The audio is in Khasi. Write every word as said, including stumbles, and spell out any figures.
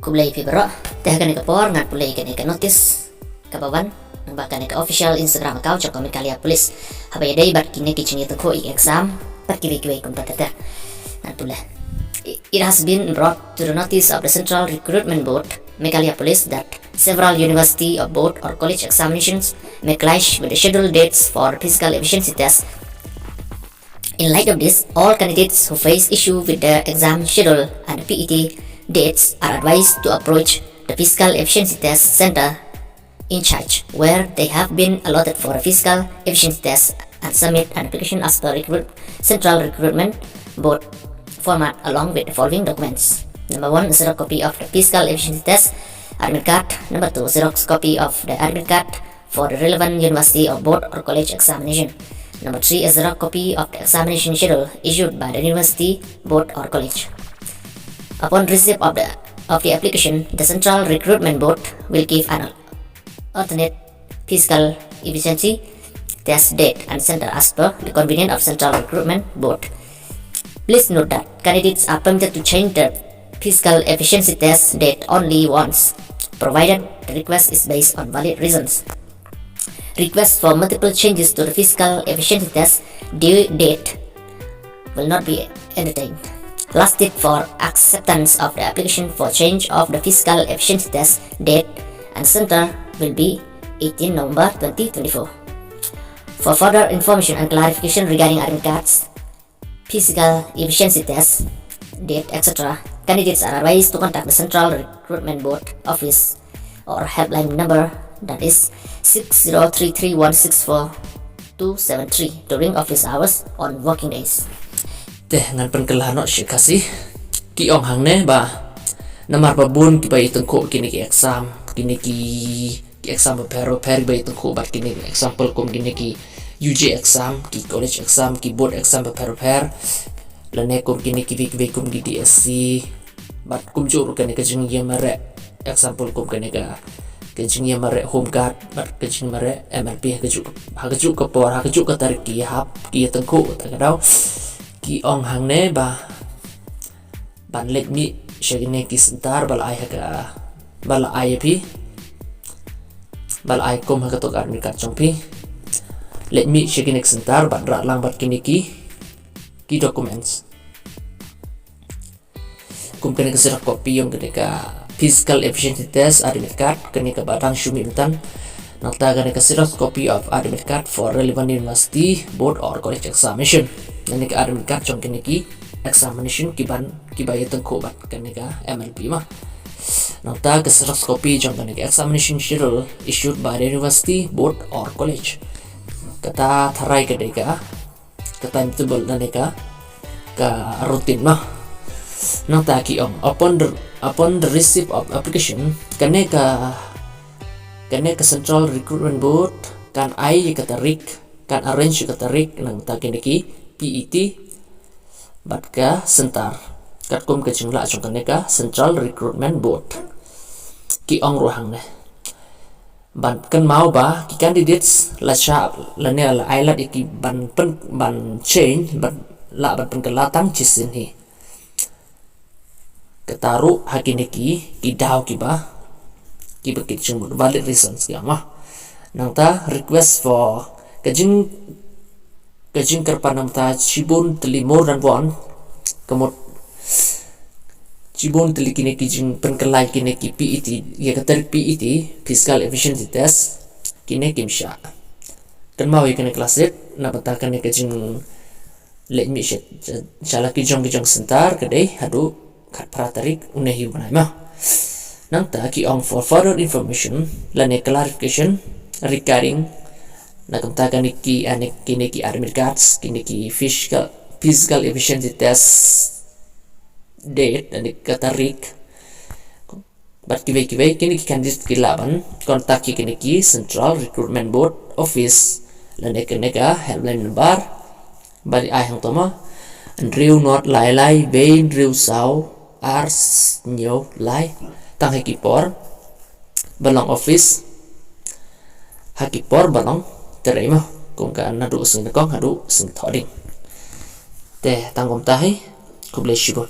Khublei phi baroh. Te ha kane ka por ngan pule ïa kane ka notice kaba wan naba kane ka official Instagram account jong ka Meghalaya Police, haba ïadei bad kine ki jingïatyngkhuh ïa ki exam bad kiwei kiwei kumta ter ter. Ngan pule. It has been brought to the notice of the Central Recruitment Board, Meghalaya Police, that several university or board or college examinations may clash with the scheduled dates for physical efficiency test. In light of this, all candidates who face issue with the exam schedule and P E T dates are advised to approach the Physical Efficiency Test Center in charge, where they have been allotted for a physical efficiency test, and submit an application as per recruit, Central Recruitment Board format along with the following documents. Number one, a xerox copy of the physical efficiency test admit card. Number two, xerox copy of the admit card for the relevant university or board or college examination. Number three, a xerox copy of the examination schedule issued by the university, board or college. Upon receipt of the, of the application, the Central Recruitment Board will give an alternate physical efficiency test date and center as per the convenience of Central Recruitment Board. Please note that candidates are permitted to change the physical efficiency test date only once, provided the request is based on valid reasons. Requests for multiple changes to the physical efficiency test due date will not be entertained. Last date for acceptance of the application for change of the physical efficiency test date and center will be eighteen November twenty twenty-four. For further information and clarification regarding admit cards, physical efficiency test date, et cetera, candidates are advised to contact the Central Recruitment Board office or helpline number, that is six zero three three one six four two seven three during office hours on working days. Te ngan pynkylla noh shi Khasi. Ki ong hangne ba namar ba bun kiba ïatyngkhuh kine ki exam, kine ki, ki exam bapher bapher kiba ïatyngkhuh bad kine ki example kum kine ki U G exam, ki college exam, ki board exam bapher bapher, lane kum kine kiwei kiwei kum ki D S C, bad kumjuh ruh kane ka jingïamareh, example kum kane ka, ka jingïamareh Home Guard bad ka jingmareh M L P ha kajuh, ha kajuh ka por, ha kajuh ka tarik ki hap ki ïatyngkhuh. Te ka daw ki ong hangne ba ban leit mih sha kine ki center ba la ai ha ka, ba la ai ïa phi, ba la ai kum ha kato ka admit card jong phi. Leit mih sha kine ki center bad rah lang bad kine ki, ki documents. Kum kane ka xerox copy jong kane ka physical efficiency test admit card, kane kaba dang shu mih mynta. Nangta kane ka xerox copy of admit card for relevant university, board or college examination. Kane ka admit card jong kane ki examination kiban, kiba ïatyngkhuh bad kane ka M L P ma. Nangta ka xerox copy jong kane ka examination schedule issued by the university, board or college. Kata tharai ka dei ka, ka timetable lane ka, ka routine ma. Nangta ki ong, upon the, upon the receipt of application, kane ka, kane ka Central Recruitment Board kan ai ka tarik, kan arrange ka tarik nangta kine ki P E T bad ka center katkum ka jinglah jong kane ka Central Recruitment Board. Ki ong ruh hangne ban kynmaw ba ki candidates la shah lane la ai lad ïa ki ban pyn, ban change, ban lah ban pynkylla tang shisien hi. Kata ruh ha kine ki, ki daw kiba, kiba ki jingmut, valid reasons ki ong ma. Nangta request for ka jing, ka jingkyrpad namar shibun tylli more than one, ka mut shibun tylli kine ki jingpynkylla kine ki P E T, ïa ka tarik P E T, physical efficiency test, kine kim shah. Kynmaw ïa kane ka last date, namar kane ka jing leit mih sha, sha la ki jong ki jong center ka dei haduh khatphra tarik une hi u bnai ma. Nangta ki ong for further information lane clarification regarding na kumta kane ki, ane kine ki admit cards, kine ki physical, physical efficiency test date, ane ka tarik, bad kiwei kiwei, kine ki candidate ki lah ban contact ïa kine ki Central Recruitment Board office lane kane ka helpline number ba la ai hangto ma, hynriew nod lai lai wei hynriew saw ar hynñiew lai, tang ha ki por ba long office, ha ki por ba long trei ma, kum ka naduh sngi nyngkong haduh sngi thohdieng. Te tang kumta hi, khublei shibun.